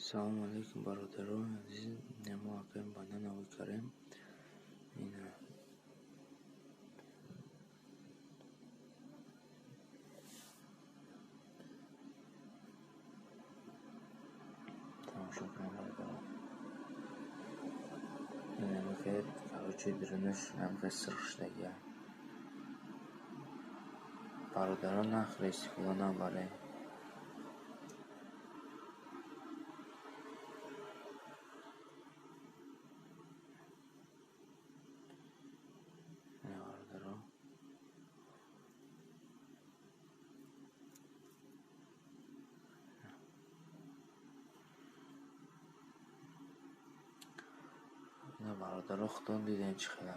Салому алейкум, бародарони азиз. Мо акаем банановый карем. Ина тамошо кунем, бародарон. Инамихел, короче, дурунаш ҳамихел сурх шудагия. Бародарон, нахӯр, истифода набаред. Бародарон, ина, бародаро, худтон дидем, чӣ хела.